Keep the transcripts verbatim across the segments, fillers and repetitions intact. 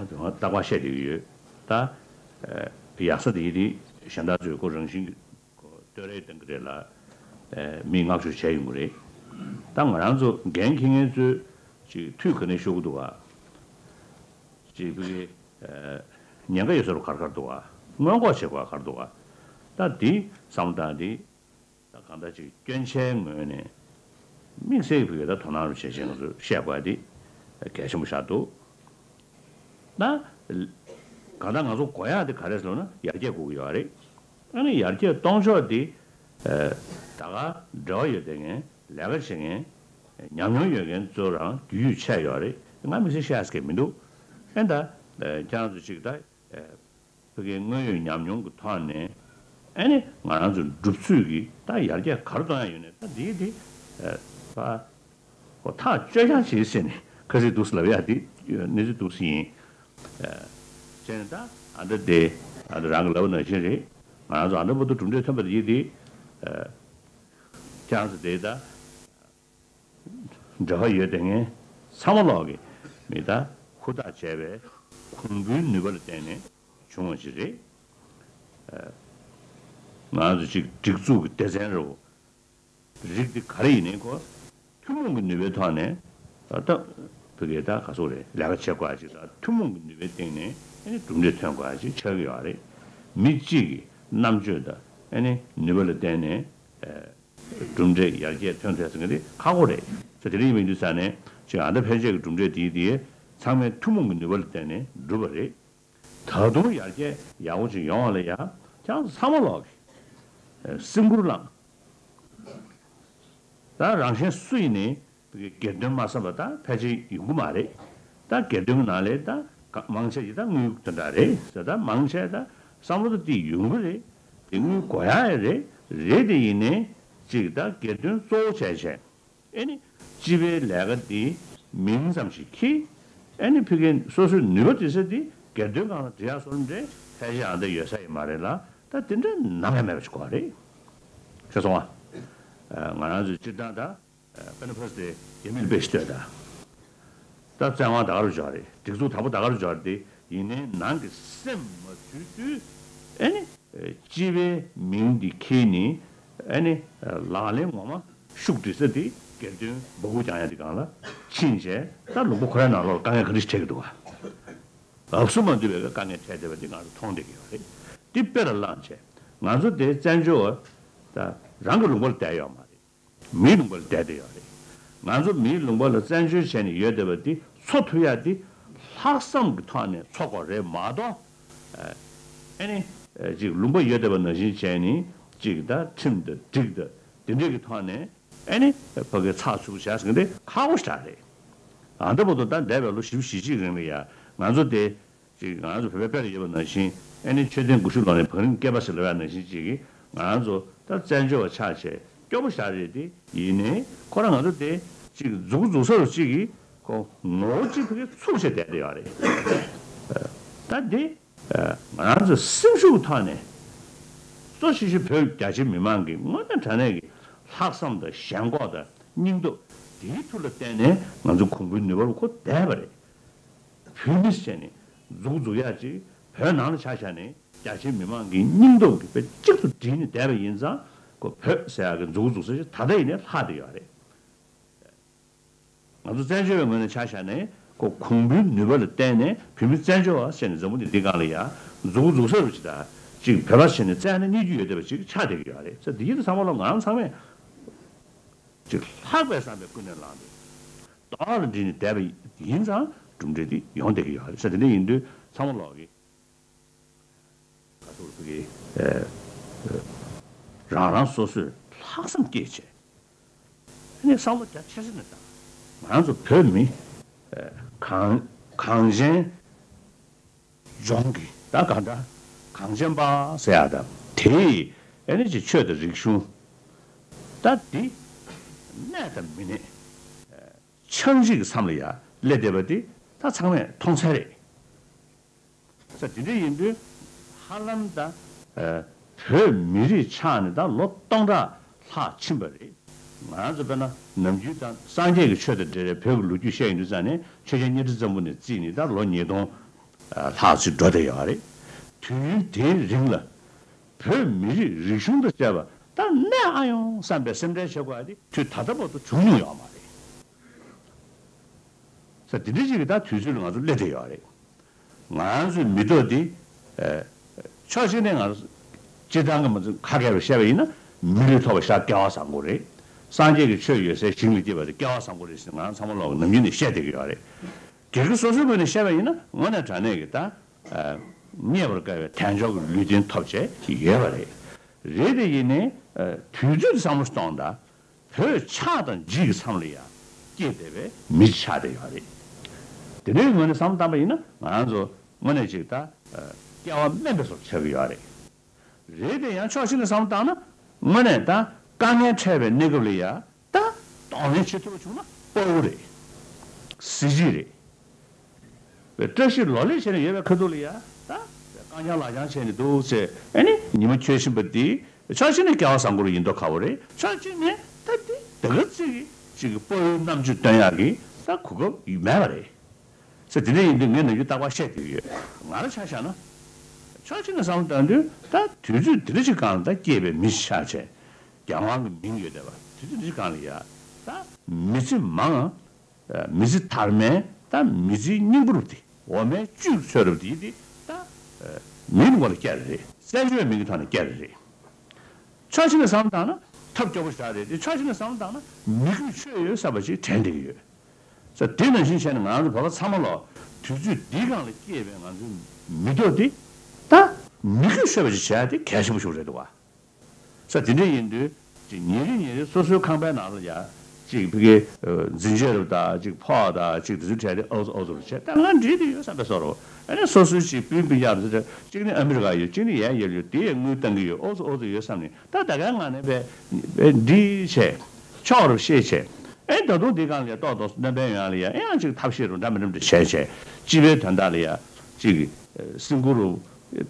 རྟག་པར་བཤད་བསྡད་ཀྱི་ཡོད། ད་ཡག་ས་དེ་དེ་གཞན་དག་ཚོས་ཁོ་རང་བཞིན་གྱི་ཁོ་བསྟོད་ར་གཏོང་གི་རེད་ལ། མིས་བསྔགས་བརྗོད་བྱས་ཡོང་གི་རེད། ད་ང་རང་ཚོ་འགན་འཁྱེར་མཁན་ཚོས་ཅིག་འཐུས་ག་ནས་ཤོར་གི་འདུག་ག་ཅིག་ཕ་གི་ཉེན་ཁ་ཡོད་ས་རུ་ག་རེ་ག་རེ་འདུག་ག་སྔོན་འགོག་བྱེད་དགོས་ག་རེ་འདུག་ག་ད་འདི་བསམ་བློ་བཏང་སྟེ། ད་གང་ལྟར་ཅིག་སྐྱོན་ཆའི་ངོས་ནས་དམིགས་བསལ་གྱི་ཕ་གི་ད་དོ་སྣང་རུ་བྱེད་བྱེད་ང་ཚོས་བཤད་དགོས་ཡ་དེ་གལ་ཆེན་པོ་ཆགས་འདུག་ད་གང་ལྟར་ང་ཚོ་དགོས་ཡ་དེ་ག་རེ་ཟེར་ན་ཡར་རྒྱས་དགོས་ཀྱི་ཡོད་རེད། ཨ་ནི་ཡར་རྒྱས་གཏོང་ཕྱོགས་དེ་ད་ག་འབྲེལ་བ་ཡོད་བསྡད་མཁན་ལས་ཀ་བྱེད་མཁན་ཉམས་མྱོང་ཡོད་མཁན་ཚོ་རང་རྒྱུས་ཡོད་ཆེ་ཡོད་རེད། ང་དམིགས་བསལ་བཤད་ཡ་ཟེར་མཁན་མི་འདུག་ཨེ་ད་ཁྱེད་རང་ཚོ་ཅིག་ད། ཕ་གིའི་དངོས་ཡོད་ཉམས་མྱོང་གི་ཐོག་ནས་ཨ་ནི་ང་རང་ཚོའི་གྲུབ་ཚུལ་གྱི་ད་ཡར་རྒྱས་ག་རེ་གཏོང་ཡ་ཡོད་ནས་ད་འདིའི་འདི་ཨ་ཁོ་ཐག་གཅོད་རྐྱང་བྱེད་ཟེར་ནས་ཁ་སིག་འདུག་སེ་ལབ་ཡ་འདི་གནས་ཚུལ་འདུག་སེ་ཡིན། བྱས་ནས་ད་ཨ་འདྲ་དེ་ཨ་འདྲ་རང་གི་ལབ་པ་ནང་བཞིན་རེད། ང་རང་ཚོ་ཨ་འདྲ་མ་གཏོགས་གྲུབ་འབྲས་ཐོན་པ་དེ་ཡིན་དེ་ཁྱེད་རང་ཚོ་དེ་ད། འབྲེལ་བ་ཡོད་དེ་ངས་ཚང་མ་ལོག་གི་མི་ད་ཧུར་ཐག་བྱས་པའི་གོང་བུའི་ནུས་པ་ལ་བརྟེན་ནས་བྱུང་བ་ཞིག་རེད། ང་ཚོ་ཅིག་སྒྲིག་འཛུགས་ཀྱི་སྡེ་ཚན་རེད། རིགས་འདི་ག་རེ་ཡིན་ནའི་ཁོ་ཐུན་མོང་གི་ནུས་པའི་ཐོག་ནས་ད་བོད་སྐད་ད་ག་སོག་རེད་ལས་ཀ་བྱེད་དགོས་ཅིག་ད་ཐུན་མོང་གི་ནུས་པའི་སྟེང་ནས་ཨ་ནི་གྲུབ་འབྲས་ཐོན་དགོས་ཅིག་ཆགས་ཀྱི་ཡོད་རེད། མི་གཅིག་གི་རྣམ་དཔྱོད་དང་ཨ་ནི་ནུས་པ་ལ་བརྟེན་ནས། གྲུབ་འབྲས་ཡར་རྒྱས་ཐོན་ཐུབ་ཟེར་མཁན་དེ་ཁག་པོ་རེད། ཚེ་དེ་རིང་ཡིན་དུས་ས་ནས་ཅིག་ཨ་མདའ་ཕལ་ཆེར་གྱི་གྲུབ་འབྲས་དེའི་དེ་ཚང་མས་ཐུན་མོང་གི་ནུས་པ་ལ་བརྟེན་ནས་འགྲུབ་པ་རེད། ད་དུང་ཡར་རྒྱས་ཡག་པོ་ཅིག་ཡོང་བ་ལ་ཡ་ཁྱང་ཚང་མ་ལོག་གི་སེམས་ཁུར་བླངས། ད་རང་གཞན་སུ་ཡིན་ནའི། སྒེར་དོན་མ་བསམ་པ་ད་ཕལ་ཆེར་ཡོང་གི་མ་རེད། ད་སྒེར་དོན་གྱི་ནང་ལས་ད་མང་ཆེ་ཡི་ད་དངུལ་དོན་དག་རེད་ཟེར། ད་མང་ཆེ་ད་བསམ་བློ་ད་དེ་ཡོང་གི་རེད། དེ་དངུལ་དགོས་ཡ་ཡི་རེད། རེད་དེ་ཡིན་ནའི་ཅིག་ད་སྒེར་དོན་གཙོ་བོ་བྱས་བྱས་ཨེ་ནི་སྤྱི་པའི་ལས་ཀ་འདི་མིང་ཙམ་ཞིག་འཁྱེར། ཨེ་ནི་ཕ་གིའི་སོ་སོའི་ནུས་པ་དེ་ཚོ་དེ་སྒེར་དོན་སྒང་ལ་སྒྲིལ་ཡ་བཟོ་འདྲ་ཕལ་ཆེར་ཨ་འདྲ་ཡོད་ས་ཡི་མ་རེད་ལ། ད་དེ་འདྲ་ནམ་ཡང་མེད་པ་ཞིག་དགོས་རེད། ཤེས་སོང་ཨ། ང་རང་ཚོའི་སྤྱིར་བཏང་ད། དཔེར་ན་ཕ་སི་དེ་རྒྱ་མིར་དཔེ་ཞིག་ལྟོས་དང་། ད་བཙན་དབང་ད་ག་རུ་འཇོག་རེད། སྒྲིག་འཛུགས་དྲག་པོ་ད་ག་རུ་འཇོག་རེད་དེ་ཡིན་ནའི་ནང་གི་སེམས་མ་དུལ་དུས་ཨེ་ནི། སྤྱི་པའི་མིང་འདི་འཁྱེར་ནས་ཨེ་ནི། ལག་ལེན་ངོ་མ་ཤུགས་སྒྲིལ་ས་དེ་སྒེར་དོན་འབོད་སྐུལ་རྒྱག་ཡ་དེ་སྒང་ལ་ཕྱིན་བྱས་ད་ལུང་པ་ཁོ་རའི་ནང་ལོགས་ལ་དཀའ་ངལ་ག་འདྲ་ཞིག་འཕྲད་ཀྱི་འདུག་ག་ཨབ་སུ་མ་འདུས་པའི་དཀའ་ངལ་འཕྲད་བསྡད་པ་འདི་ང་ཚོ་མཐོང་བསྡད་ཀྱི་ཡོད་རེད། འདི་དཔེ་ལ་བླངས་བྱས་ང་ཚོ་དེ་བཙན་བྱོལ་བ་ད་རང་གི་ལུང་པ་ལ་བསྡད་ཡོད་མ་རེད། མིའི་ལུང་པ་ལ་བསྡད་བསྡད་ཡོད་རེད། ང་ཚོ་མིའི་ལུང་པ་ལ་བཙན་བྱོལ་བྱས་ནས་ཡོད་བསྡད་པ་འདི་འཚོ་ཐུབ་ཡ་འདི་ལྷག་བསམ་གྱི་ཐོག་ནས་འཚོ་དགོས་རེད་མ་གཏོགས། ཨེ་ནི། ཅིག་ལུང་པ་ཡོད་བསྡད་པ་ནང་བཞིན་བྱས་ནས་ཅིག་ད་ཁྲིམས་དང་སྒྲིག་དང་དེ་འདྲས་ཀྱི་ཐོག་ནས་ཨེ་ནི་ཕ་གི་ཚགས་ཚུད་པོ་བྱ་ཟེར་མཁན་དེ་ཁག་པོ་ཞིག་རེད། ཨ་འདྲ་པོ་དང་ད་འདས་པའི་ལོ་བཞི་བཅུ་ཞེ་གཅིག་རིང་ལ་ཡ་ང་ཚོ་དེ། ཅིག་ང་ཚོ་བོད་པའི་དཔེ་ལ་ཡོད་པ་ནང་བཞིན་ཨེ་ནི་མཆོད་རྟེན་དགུ་བཅུ་ལོ་ནས་བང་རིམ་བསྐལ་པ་ཟེར་ལབ་ཡ་ནང་བཞིན་ཅིག་གིས་ང་རང་ཚོ་ད་བཙན་བྱོལ་བ་ཆགས་བྱས་སྐྱོ་པོ་ཞིག་རེད་དེ་ཡིན་ནའི་ཁོ་རང་ང་ཚོ་དེ་ཅིག་མཛུག་མཛུག་ས་རུ་ཅིག་གིས་ཁོ་ངོ་བོ་ཅིག་ཕ་གི་ཚུགས་བྱས་བསྡད་བསྡད་ཡོད་རེད། ད་འདི་ང་རང་ཚོ་སེམས་ཤུགས་ཐོག་ནས་གཙོ་ཆེ་ཤོས་བོད་རྒྱ་ཆེ་མི་མང་གི་དངོས་གནས་དྲང་གནས་ཀྱི་ལྷག་བསམ་དང་ཞེན་ཁོག་དང་སྙིང་སྟོབས་དེའི་མཐུ་ལ་བརྟེན་ནས་ང་ཚོ་གོང་བུའི་ནུས་པ་ལ་ཁོ་བསྡད་པ་རེད། བོད་མི་བྱས་ནས་མཛུག་འཛུགས་ཡག་ཅིག་བོད་ནང་ལ་ཆ་བཞག་ནས་རྒྱ་ཆེའི་མི་མང་གི་སྙིང་སྟོབས་ཀྱི་དཔེ་གཅིག་ཏུ་བསྒྲིལ་ནས་བསྡད་པ་ཡིན་ཙང་ཁོ་བོད་ཟེར་ཡག་གི་མཛུག་འཛུགས་ས་ཞིག་ད་ལྟ་ཡིན་ནའི་ལྷག་བསྡད་ཡོད་རེད། ང་ཚོ་བཙན་བྱོལ་བའི་ངོས་ནས་ཆ་བཞག་ནས་ཁོ་གོང་བུའི་ནུས་པ་ལ་བརྟེན་ནས་བོད་མི་བཙན་བྱོལ་བ་ཟེར་ནས་འཛམ་བུ་གླིང་འདི་སྒང་ལ་ཡ་མཛུག་འཛུགས་ས་རུ་ཅིག་ད་ཅིག་བོད་པ་ཟེར་ནས་བཙན་ནས་གནས་རྒྱུ་ཡོད་བསྡད་པ་ཅིག་ཆགས་བསྡད་ཀྱི་ཡོད་རེད་ཟེར། འདི་ཡིན་ཙང་ཚང་མ་ལོ་ང་རང་ཚང་མས་ཅིག་ལྷག་པའི་བསམ་པའི་ཀུན་ནས་བསླངས་ཏེ། རྡོག་ལ་འདྲིས་ནས་བསྡད་པ་ཡིན་ཙང་གྲུབ་འབྲས་འདི་ཡོང་བསྡད་ཀྱི་ཡོད་རེད་ཟེར། དེ་འདྲ་ཡིན་དུས་ཚང་མ་ལོག་གི་ག་ཚོད་ཀྱི་རང་རང་སོ་སོས་ལྷག་བསམ་སྐྱེས་བྱས་ནས་བསམ་བློ་རྒྱ་ཆེ་ས་ནས་བཏང་། ང་ཚོ་བོད་མི་གངས་གངས་ཅན་ལྗོངས་ཀྱི་ད་ག་འདྲ་གངས་ཅན་པ་ཟེར་ཡག་ད་དེ་ཨེ་ནི་ཅིག་ཆོས་དང་རིག་གཞུང་ད་འདི་གནས་དང་མི་གནས། ཆགས་འཇིག་གི་མཚམས་ལ་ཡ་སླེབས་བསྡད་པ་འདི་ད་ཚང་མས་མཐོང་གསལ་རེད། ས་དེ་འདྲ་ཡིན་དུས་ཧ་ལམ་ད་བོད་མི་རིགས་ཆགས་ནས་ད་ལོ་སྟོང་ཕྲག་ལྷག་ཕྱིན་པ་རེད། ང་རང་ཚོ་དཔེར་ན་ནམ་རྒྱུན་ད་སངས་རྒྱས་ཀྱི་ཆོས་དང་འབྲེལ་བའི་བོད་ཀྱི་ལོ་རྒྱུས་བཤད་ཡོང་དུས་ཙང་ནས་ཆོས་རྒྱལ་གཉའ་ཁྲི་བཙན་པོ་ནས་བརྩིས་ནས་ད་ལོ་ཉིས་སྟོང་ ལྷག་ཅིག་འགྲོ་བསྡད་ཡོད་རེད། དུས་ཡུན་དེའི་རིང་ལ་བོད་མི་རིགས་རིག་གཞུང་དང་བཅས་པ་ད་གནས་ཨ་ཡོང་བསམ་པའི་སེམས་ཁྲལ་བྱེད་དགོས་ཡ་དེ་དུས་ད་ལྟ་བར་དུ་བྱུང་མྱོང་ཡོད་མ་རེད། ས་དེ་འདྲ་ཅིག་གི་ད་དུས་ཚོད་ལ་ང་ཚོ་སླེབས་བསྡད་ཡོད་རེད། ང་ཚོའི་མི་ཐོག་འདི། ཨ། ཕྱོགས་གཅིག་ནས་ང་ཚོ་སྤྱིར་བཏང་གི་མི་ཚོ་ཁ་སྐད་རུ་བཤད་པ་ཡིན་ན་མི་ལུས་ཐོབ་པ་ཤ་སྐལ་བ་བཟང་པོ་རེད། སངས་རྒྱས་ཀྱི་ཆོས་ཡོད་སའི་ཞིང་ལ་སྐྱེས་པ་དེ་སྐལ་བ་བཟང་པོ་རེད་ཟེར་ང་ཚང་མ་ལོག་གི་ནམ་རྒྱུན་ནས་བཤད་བསྡད་ཀྱི་ཡོད་རེད། སྒེར་གྱི་སོ་སོའི་ངོས་ནས་བཤད་པ་ཡིན་ན་དངོས་གནས་དྲང་གནས་ཀྱི་ད། ཨ། རྙེད་པར་དཀའ་བའི་དལ་འབྱོར་གྱི་ལུས་རྟེན་ཐོབ་བྱས་ཡོད་པ་རེད། རེད་དེ་ཡིན་ནའི། ཨ། དུས་ཚོད་དེ་བསམ་བློ་གཏོང་དང་། བོད་ཆགས་དང་འཇིག་གི་མཚམས་ལ་ཡང་སྐྱེས་བསྡད་པའི་མི་ཆགས་བསྡད་ཡོད་རེད། དེ་འདྲའི་ངོས་ནས་བསམ་བློ་བཏང་པ་ཡིན་ན་ང་ཚོ་དངོས་གནས་ཅིག་ད། ཨ། སྐྱེ་བ་དམན་པའི་བཟོ་ཆགས་ཀྱི་ཡོད་རེད། རེད་དེ་ཡང་ཕྱོགས་གཅིག་ནས་བསམ་བློ་བཏང་ན་དངོས་གནས་ད་དཀའ་ངལ་འཕྲད་པའི་གནས་སྐབས་ལ་ཡང་ད་གདོང་ལེན་བྱེད་ཐུབ་པ་བྱུང་ན་དཔའ་བོ་རེད། གཟི་བརྗིད་རེད། བཀྲ་ཤིས་ལོ་ལེགས་བྱས་ནས་ཡོད་པའི་ཁ་ཐུག་ལ་ཡ་ད་རྐང་བརྐྱང་ལག་བརྐྱང་བྱས་ནས་འདུག་ཟེར་ཨ་ནི་ཉི་མ་འཁྱོལ་བཞིན་པ་འདི་ཕྱོགས་གཅིག་ནས་སྐལ་བ་བཟང་པོ་རུ་ཡིན་མདོག་ཁ་པོ་རེད། ཕྱོགས་གཅིག་ནས་ད་འདི་ད་ག་ཚོད་ཀྱི་ཅིག་གི་དཔའ་བོའི་རྣམ་དཔྱོད་སྟོན་ཡག་གི་ད་གོ་སྐབས་མེད་པ་རེད། ས་དེ་འདྲ་ཡིན་དུས་ངས་ནམ་རྒྱུན་རྟག་པར་བཤད་བསྡད་ཀྱི་ཡོད། ང་རང་ཆ་བཞག་ན། ཕྱོགས་གཅིག་ནས་བསམ་བློ་བཏང་དུས་ད་དུས་ཚོད་འདི་འདྲ་ཅིག་སྒང་ལ་ད་སྐྱེས་པའི་མི་ཆགས་བྱས་རྒྱལ་དབང་གི་མིང་ཡོད་བསྡད་པ་དུས་ཚོད་འདི་འདྲ་ཅིག་སྒང་ལ་ཡ་ད་མི་ཚེ་མང་། མི་ཚེ་དར་མའི་ད་མི་ཚེའི་སྙིང་པོ་རུ་དེ་འོ་མའི་བཅུད་ཚོད་རུ་དེ་དེ་ད་མིང་ངོ་ལ་བསྐྱལ་རེད། བཙན་བྱོལ་བའི་མིང་གི་ཐོག་ནས་བསྐྱལ་རེད། ཕྱོགས་གཅིག་ནས་བསམ་བློ་བཏང་ན་ཐབས་སྐྱོ་པོ་ཞིག་རེད་དེ་ཕྱོགས་གཅིག་ནས་བསམ་བློ་བཏང་ན་མི་དགོས་ཆོས་ཡོད་བསམ་པ་ཞིག་དྲན་བསྡད་ཀྱི་ཡོད། ས་དེ་ནང་བཞིན་བྱས་ནས་ང་ཚོ་བོད་པ་ཚང་མ་ལོ་དུས་ཚོད་འདིའི་སྒང་ལ་སྐྱེས་པའི་ང་ཚོའི་མི་ཐོག་འདི་ད་མི་དགོས་ཆོས་པ་ཞིག་བྱས་ཏེ་གལ་ཆེན་པོ་ཞིག་རེད་འདུག་བ། ས་དེ་འདྲ་ཡིན་དུས་ཅིག་ཉིན་རེ་ཉིན་རེ་སོ་སོའི་ཁང་པའི་ནང་ལ་ཡ་ཅིག་ཕ་གི་འཛིན་བྱེད་རུ་དང་ཅིག་ཕོགས་དང་ཅིག་དེ་ཚོའི་གྲས་དེ་ཨོ་ཙི་ཨོ་ཙི་རུ་བྱས་ད་ང་འགྲིག་དེ་ཡོད་བསམ་པའི་བཟོ་རུ་ཨ་ནི་སོ་སོའི་ཅིག་སྤུན་སྤུན་ཀྱག་རུ་ཚོ་གཅིག་ནི་ཨ་མི་རི་ཀ་ཡོད་གཅིག་ནི་ཡན་ཡོད་ཡོད་དེ་ཡས་དངུལ་བཏང་གི་ཡོད་ཨོ་ཙི་ཨོ་ཙི་ཡོད་བསམ་ནས་ད་ད་གའི་ངང་ནས་བས་བས་འགྲིག་བྱས་ཆོག་རུ་ཤེས་བྱས་ཨེ་ད་དུང་དེ་སྒང་ལ་ཡ་ཏོག་ཏོག་སྣོན་པའི་ཡོང་ཡ་ལ་ཡ་ཨེ་ཡང་ཅིག་ཐབས་ཤེས་རུ་འདྲ་མི་འདྲ་མི་འདྲ་བྱས་བྱས་སྤྱི་པའི་དོན་དག་ལ་ཡ་ཅིག་སེམས་ཁུར་རུ།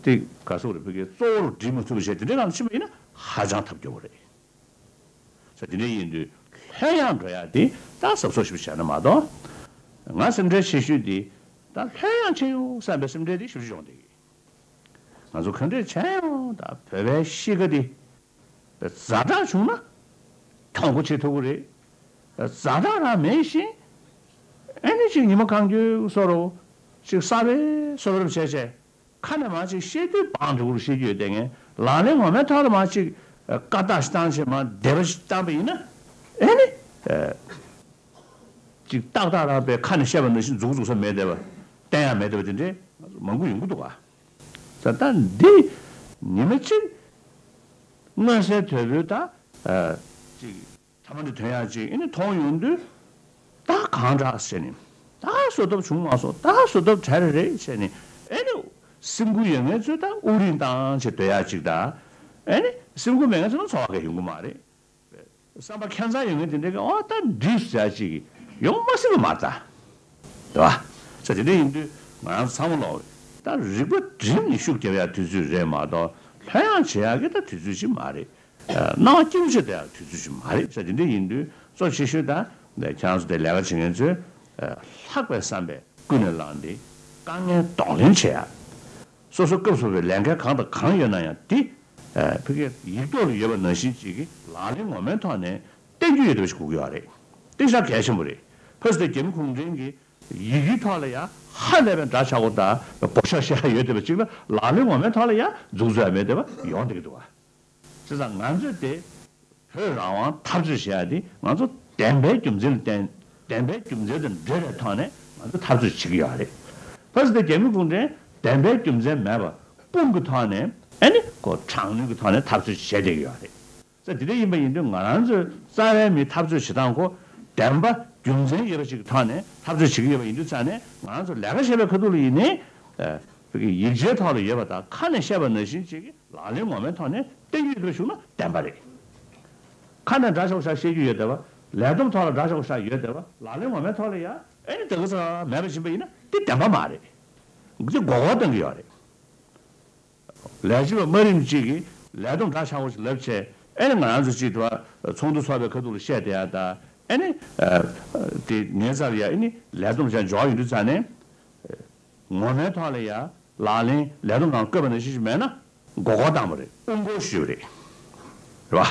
དེ་ག་སོག་རེ་ཕ་གིའི་གཙོ་བོ་རུ་སྒྲིལ་མ་ཐུབ་པ་བྱས་དེ་འདྲའི་ངང་ཕྱིན་པ་ཡིན་ན་ཧ་ཅང་ཐབས་སྐྱོ་བོ་རེད། ས་དེ་འདྲ་ཡིན་དུས་ལྷོད་ཡངས་འགྲོ་ཡག་དེ་ད་གཟབ་གཟབ་ཞིག་བྱས་ན་མ་གཏོགས། ང་སེམས་ཁྲལ་ཆེ་ཤོས་དེ་ད་ལྷོད་ཡངས་བྱེད་ཡོང་བསམ་པའི་སེམས་ཁྲལ་དེ་ཞེ་པོ་ཅིག་ཡོང་བསྡད་ཀྱི། ང་ཚོ་ག་འདྲས་བྱས་ཡང་ད་བོད་པའི་གཤིས་ཀ་དེ། ཛ་དྲག་བྱུང་ན་གྱོང་གུན་བྱེད་ཐུབ་ཀྱི་རེད། ཛ་དྲག་རང་མེད་བཞིན་ཨེ་ནི་ཅིག་ཉི་མ་གང་འཁྱོལ་བཟོ་འདྲ་ཅིག་གསར་པའི་བཟོ་འདྲ་བྱས་བྱས་ཁ་ནས་མར་ཅིག་བཤད་དུས་བང་འགྲོ་གི་རེད་བཤད་རྒྱུ་ཡོད་དེ་ངས་ལག་ལེན་ངོ་མའི་ཐོག་ལ་མར་ཅིག་བཀའ་རྟགས་ཤིག་བཏང་བྱས་མར་སྡེ་པ་ཞིག་བཏང་པ་ཡིན་ན་ཨེ་ནི་ཅིག་ཏག་ཏག་རང་པའི་ཁ་ནས་བཤད་པ་ནང་བཞིན་འཛུགས་འཛུགས་ས་མེད་བསྡད་པ་བསྟན་ཡག་མེད་བསྡད་པ་དེ་འདྲའི་མང་པོ་ཡོང་གི་འདུག་ག་ས་ད་འདི་ཉི་མ་གཅིག་མངོན་གསལ་དོད་པོའི་ད་ཨ་ཅིག་ཐ་མ་འདི་དོན་ཡག་ཅིག་ཨེ་ནི་མཐོང་ཡོང་དུས་ད་གང་དྲག་ཟེར་ནས་ད་བཟོ་ཐབས་བྱུང་མ་སོང་ད་བཟོ་ཐབས་གྲ་རེ་རེད་ཟེར་ནས་ཨེ་ནི་སེམས་ཁུར་ཡོད་མཁན་ཚོས་ད་དབུགས་རིང་བཏང་བྱས་སྡོད་ཡག་ཅིག་ད་ཨེ་ནི་སེམས་ཁུར་མེད་མཁན་ཚོ་ན་ཚོར་བ་གང་ཡོང་གི་མ་རེད། བསམ་པ་ཁྱད་མཚར་ཡོད་མཁན་དེ་འདྲས་ཀྱི་ཨོ་ད་འགྲིག་ཟེར་ཅིག་ཡོང་མ་སྲིད་པ་མ་རེད་ད། རེད་བ། ས་དེ་འདྲས་ཡིན་དུས་ང་རང་ཚང་མ་ལོག་ད་རིག་པ་བསྒྲིམས་ནས་ཤུགས་རྒྱབ་ཡག་དུས་ཚོད་རེད་མ་གཏོགས་ལྷོད་ཡངས་བྱེད་ཡག་གི་ད་དུས་ཚོད་ཅིག་མ་རེད། སྣང་བ་སྐྱིད་པོ་བྱེད་ཡག་དུས་ཚོད་ཅིག་མ་རེད། ས་དེ་འདྲས་ཡིན་དུས་གཙོ་ཆེ་ཤོས་ད་ཁྱེད་རང་ཚོ་དེ་ལས་ཀ་བྱེད་མཁན་ཚོས་ལྷག་པའི་བསམ་པས་ཀུན་ནས་བསླངས་ཏེ་དཀའ་ངལ་གདོང་ལེན་བྱེད་ཡག་སོ་སོ་སྐབས་སུ་བའི་ལས་འགན་གང་དང་གང་ཡོད་ན་ཡང་དེ། ཕ་གིའི་ཡིག་ཐོག་ལ་ཡོད་པ་ནང་བཞིན་ཅིག་གི་ལག་ལེན་ངོ་མའི་ཐོག་ནས་བསྟན་རྒྱུ་ཡོད་པ་ཞིག་དགོས་ཀྱི་ཡོད་རེད། དེ་ཤ་གལ་ཆེན་པོ་རེད། ཕ་སི་ཏེ་རྒྱ་མི་གུང་ཁྲན་གྱི་ཡི་གེའི་ཐོག་ལ་ཡང་ཧ་ལས་པའི་འདྲ་ཆགས་པོ་དང་བོ་ཤ་ཤ་ཡོད་བསྡད་པ་ཅིག་ལ་ལག་ལེན་ངོ་མའི་ཐོག་ལ་ཡང་འཛུགས་བཟོ་ཡ་མེད་བསྡད་པ་ཡོང་བསྡད་ཀྱི་འདུག་བ། བྱས་ཙང་ང་ཚོས་དེ་བོད་རང་དབང་འཐབ་རྩོད་བྱེད་ཡ་དེ་ང་ཚོ་བདེན་པའི་རྒྱུ་མཚན་ལ་བརྟེན་བདེན་པའི་རྒྱུ་མཚན་དང་འབྲེལ་བའི་ཐོག་ནས་ང་ཚོ་འཐབ་རྩོད་བྱེད་ཀྱི་ཡོད་རེད། ཕ་སི་ཏེ་རྒྱ་མི་གུང་ཁྲན་བདེན་པའི་རྒྱུ་མཚན་མེད་པ་དཔུང་གི་ཐོག་ནས་ཨ་ནི་ཁོ་དྲག་གནོན་གྱི་ཐོག་ནས་འཐབ་རྩོད་བྱེད་བསྡད་ཀྱི་ཡོད་རེད། ས་དེ་འདྲ་ཡིན་པ་ཡིན་དུས་ང་རང་ཚོའི་རྩ་བའི་མི་འཐབ་རྩོད་བྱེད་སྟངས་ཁོ་བདེན་པ་རྒྱུ་མཚན་ཡོད་པ་ཞིག་གི་ཐོག་ནས་འཐབ་རྩོད་བྱེད་ཀྱི་ཡོད་པ་ཡིན་དུས་ཙང་ནས་ང་རང་ཚོ་ལས་ཀ་བྱེད་པའི་ཁ་ཐུག་ལ་ཡིན་ནའི་ཨ་བོད་ཀྱི་ཡིག་ཆའི་ཐོག་ལ་ཡོད་པ་དང་ཁ་ནས་བཤད་པ་ནང་བཞིན་ཅིག་གི་ལག་ལེན་ངོ་མའི་ཐོག་ནས་བསྟན་རྒྱུ་ཡོད་པ་བྱུང་ན་བདེན་པ་རེད། ཁ་ནས་འདྲ་ཆགས་ཤག་བཤད་རྒྱུ་ཡོད་བསྡད་པ་ལས་བསྡོམས་ཐོག་ལ་འདྲ་ཆགས་ཤག་ཡོད་བསྡད་པ་ལག་ལེན་ངོ་མའི་ཐོག་ལ་ཡང་ཨེ་ནི་དེ་ག་ཚོད་མེད་པ་ཕྱིན་པ་ཡིན་ན་དེ་བདེན་པ་མ་རེད། འདི་མགོ་སྐོར་གཏོང་གི་ཡོད་རེད། ལས་བྱེད་པ་དམའ་རིམ་གཅིག་གིས་ལས་བསྡོམས་འདྲ་ཆགས་པོ་ཞིག་ལབ་བྱས་ཨེ་ནི་ང་རང་ཚོ་གཅིག་ཏུ་ཚོགས་འདུ་ཚོགས་པའི་ཁ་ཐུག་ལ་བཤད་བསྡད་ཡ་ད་ཨེ་ནི་དེ་ངའི་རྩར་ཡ་ཨེ་ནི་ལས་བསྡོམས་བྱས་འབྱོར་ཡོང་དུས་ཙང་ནས། ངོ་མའི་ཐོག་ལ་ཡ་ལག་ལེན་ལས་རྡོ་ནང་བཀོད་པ་ནང་བཞིན་ཞིག་མེད་ན་མགོ་སྐོར་བཏང་བ་རེད། དབུ་མགོ་ཞུས་པ་རེད། རེད་བ།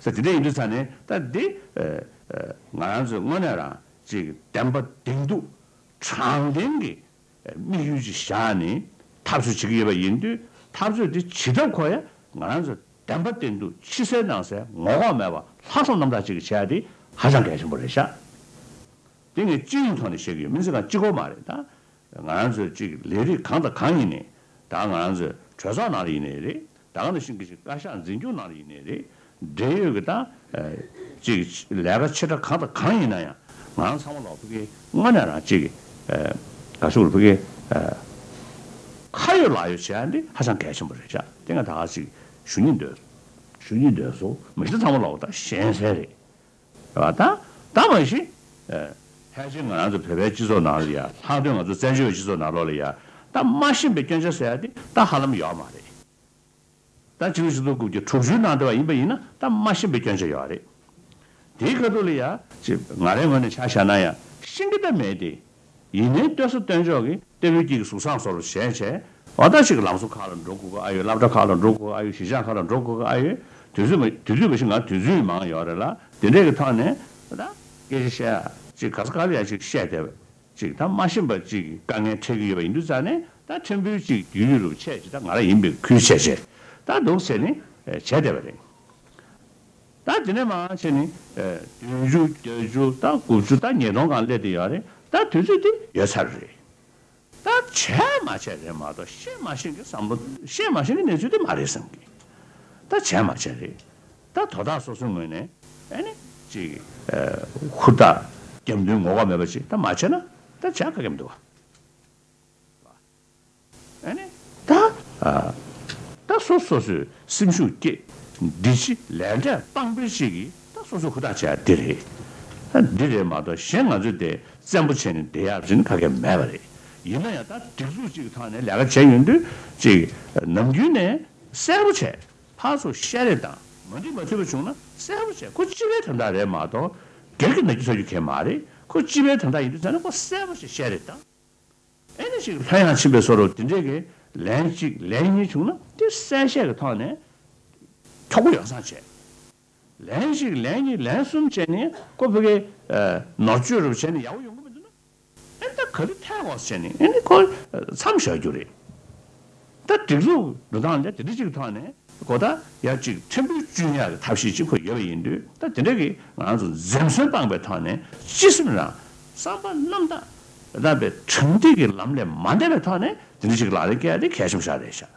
ས་དེ་འདྲ་ཡིན་དུས་ཙང་ནས་ད་འདི་ཨ་ཨ་ང་རང་ཚོས་དངོས་གནས་རང་ཅིག་བདེན་པ་བདེན་སྡུག་དྲང་བདེན་གྱི་དམིགས་ཡུལ་ཅིག་བཞག་ནས་འཐབ་རྩོད་བྱེད་ཀྱི་ཡོད་པ་ཡིན་དུས། འཐབ་རྩོད་དེ་བྱེད་ཐབས་ཁོ་ཡ་ང་རང་ཚོ་བདེན་པ་བདེན་སྡུག་ཕྱི་གསལ་ནང་གསལ་ངོ་ལྐོག་མེད་པ་ལྷག་བསམ་རྣམ་དག་ཅིག་གིས་བྱས་ཏེ་ཧ་ཅང་གལ་ཆེན་པོ་རེད་ཤག་དེ་ངས་སྤྱི་ཡོངས་ཐོག་ནས་བཤད་ཀྱི་ཡོད། མི་ཚེ་གང་གཅིག་པོ་མ་རེད་ད། ང་རང་ཚོའི་ཅིག་ལས་རིགས་གང་དང་གང་ཡིན་ནའི། ད་ང་རང་ཚོའི་གྲོས་ཚོགས་ནང་ལ་ཡིན་ནའི་རེད། ད་ག་ནང་བཞིན་གྱི་ཅིག་བཀའ་ཤག་འཛིན་སྐྱོང་ནང་ལ་ཡིན་ནའི་རེད། འབྲེལ་ཡོད་ཀྱི་ད་ཅིག་ལས་ཀ་ཆེ་ཕྲ་གང་དང་གང་ཡིན་ན་ཡང་། ང་རང་ཚང་མ་ལོག་ཕ་གི་དངོས་གནས་རང་ཅིག་ག་ཞུ་རུ་ཕ་གི་ཁ་ཡོད་ལག་ཡོད་བྱས་ཡ་འདི་ཧ་ཅང་གལ་ཆེན་པོ་རེད་ཤག་དེ་ང་ད་ག་ཅིག་ཞུ་སྙིང་འདོད། ཞུ་སྙིང་འདོད་སོང་། མི་ཤི་ཚང་མ་ལོག་ད་ཞན་སེ་རེད། རེད་བ། ད་ད་མ་གཞི། ཨ་ཕལ་ཆེར་ང་རང་ཚོ་བོད་པའི་སྤྱི་ཚོགས་ནང་ལ་ཡ། ལྷག་དོན་ང་ཚོ་བཙན་བྱོལ་བའི་སྤྱི་ཚོགས་ནང་ལོགས་ལ་ཡ། ད་མ་ཤེས་པའི་སྐྱོན་ཆ་ཟེར་ཡ་དེ་ད་ཧ་ལམ་ཡོད་མ་རེད། ད་ཕྱི་ལོ་ཆིག་སྟོང་དགུ་བརྒྱ་དྲུག་ཅུ་ནང་དེ་བ་ཡིན་པ་ཡིན་ན་ད་མ་ཤེས་པའི་སྐྱོན་ཆ་ཡོད་རེད། དེའི་ཁ་ཐུག་ལ་ཡ་ཅིག་ང་རའི་ངོས་ནས་ཆ་བཞག་ན་ཡ་ཤེས་ཀྱི་ད་མེད་དེ། ཡིན་ནའི་ལྟོས་ས་ལྟོས་འཇོག་གིས་ལྟ་བུའི་སྐྱིད་ཀྱི་གཟུགས་བཟང་བཟོ་རུ་བྱས་བྱས། འོ་ད་ཅིག་ལམ་བཟོ་ཁག་ལ་འགྲོ་དགོས་ཀྱི་ཨ་ཡོད། སློབ་གྲྭ་ཁག་ལ་འགྲོ་དགོས་ཨ་ཡོད། གཞིས་ཆགས་ཁག་ལ་འགྲོ་དགོས་ཨ་ཡོད། དུས་ཚོད་མ་དུས་ཚོད་མ་གཞི་ང་དུས་ཚོད་མང་ཡོད་རེད་ལ། དེ་འདྲས་ཀྱི་ཐོག་ནས་ད་སྐད་ཆ་བཤད་ཡ་ཅིག་ག་ས་ག་ལ་ཡ་ཅིག་བཤད་བསྡད་པ་ཅིག་ད་མ་ཤེས་པ་ཅིག་དཀའ་ངལ་འཕྲད་ཀྱི་ཡོད་པ་ཡིན་དུས་ཙང་ནས། ད་ཕྲན་བུ་ཅིག་དུས་ཡུན་རུབ་ཆད་ཅིག་ད་ང་རང་ཡིན་པའི་ཁུལ་བྱས་བྱས་ད་འདུག་ཟེར་ནས་བྱས་བསྡད་པ་རེད། ད་དེ་ནས་མར་བྱས་ནས་ཨ་བདུན་ཅུ་བརྒྱད་ཅུ་ད་དགུ་བཅུ་ད་ཉིས་སྟོང་སྒང་སླེབས་བསྡད་ཡོད་རེད། ད་དུས་ཚོད་དེ་ཡོལ་ཚར་རེད། ད་བྱས་མ་བྱས་རེད་མ་གཏོགས་ཤེས་མ་ཤེས་ཀྱི་བསམ་བློ། ཤེས་མ་ཤེས་ཀྱི་གནས་ཚུལ་དེ་མ་རེད་བསམ་གི། ད་བྱས་མ་བྱས་རེད། ད་དོ་བདག་སོ་སོའི་ངོས་ནས་ཨ་ནི་ཅིག་ཨ་ཧུར་ཐག་རྒྱབ་མདུན་ངོ་ལྐོག་མེད་པ་ཅིག་ད་མ་བྱས་ན་ད་བྱས་ག་གེ་མི་འདུག་བ། ཨ་ནི་ད་ཨ་ད་སོ་སོ་སོའི་སེམས་ཤུགས་བསྐྱེད། འདི་ཕྱི་ལས་འབྲས་དཔང་པོའི་ཅིག་གིས་ད་སོ་སོ་ཧུར་ཐག་བྱས་ཡ་འདི་རེད། ད་འདི་རེད་མ་གཏོགས་གཞན་ང་ཚོས་དེ་བཙན་པོ་བྱས་ནས་བསྡད་ཡག་ཅིག་ནི་ག་གེ་མེད་པ་རེད། ཡིན་ན་ཡང་ད་སྒྲིག་འཛུགས་ཅིག་གི་ཐོག་ནས་ལས་ཀ་བྱས་ཡོང་དུས་ཅིག་ནམ་རྒྱུན་ནས་གསལ་པོ་བྱས། ཕར་ཚུར་བཤད་རེས་དང་མ་འགྲིག་མ་མཐུན་པ་བྱུང་ན་གསལ་པོ་བྱས། ཁོ་སྤྱི་པའི་དོན་དག་རེད་མ་གཏོགས་སྒེར་གྱི་ནག་ཉེས་བཟོ་རྒྱུ་གང་ཡང་མ་རེད། ཁོ་སྤྱི་པའི་དོན་དག་ཡིན་དུས་ཙང་ནས་ཁོ་གསལ་པོ་ཞིག་བཤད་རེས་དང་། ཨེ་ནི་ཞིག་ལྷོད་ཡངས་ཕྱིན་པའི་བཟོ་འདྲ་དེ་འདྲས་ཀྱི་ལན་གཅིག་ལན་གཉིས་བྱུང་ན་དེ་གསལ་བཤད་ཀྱི་ཐོག་ནས་འཁྱོག་པོ་ཡོ་བསྲང་བྱས། ལན་གཅིག་ལན་གཉིས་ལན་གསུམ་བྱས་ནས་ཁོ་ཕ་གི་ཨ་ནོར་བཅོས་རུ་བྱས་ནས་ཡག་པོ་ཡོང་གི་མི་འདུག་ན། ཨེ་ད་ག་རེ་ཐད་གོ་ཟེར་ནས་ཨེ་ནི་ཁོ་མཚམས་བཞག་རྒྱུ་རེད། ད་སྒྲིག་འཛུགས་འགྲོ་སྟངས་ལ་དེ་འདྲ་ཅིག་གི་ཐོག་ནས་གོ་ད་ཡ་གཅིག་ཕྲན་བུ་གཅུན་ཡག་གི་ཐབས་ཤེས་ཅིག་ཁོ་ཡོད་པ་ཡིན་དུས། ད་དེ་འདྲ་གི་ང་རང་ཚོ་འཛེམ་ཟོན་སྤངས་པའི་ཐོག་ནས་སྤྱི་སེམས་རང་བསམ་པ་རྣམ་དག་རང་པའི་དྲང་ཐིག་གི་ལམ་ལས་མ་འདས་པའི་ཐོག་ནས་དེ་འདྲ་ཅིག་ལག་ལེན་བཀལ་ཡ་དེ་གལ་ཆེན་པོ་ཞིག་རེད་ཤག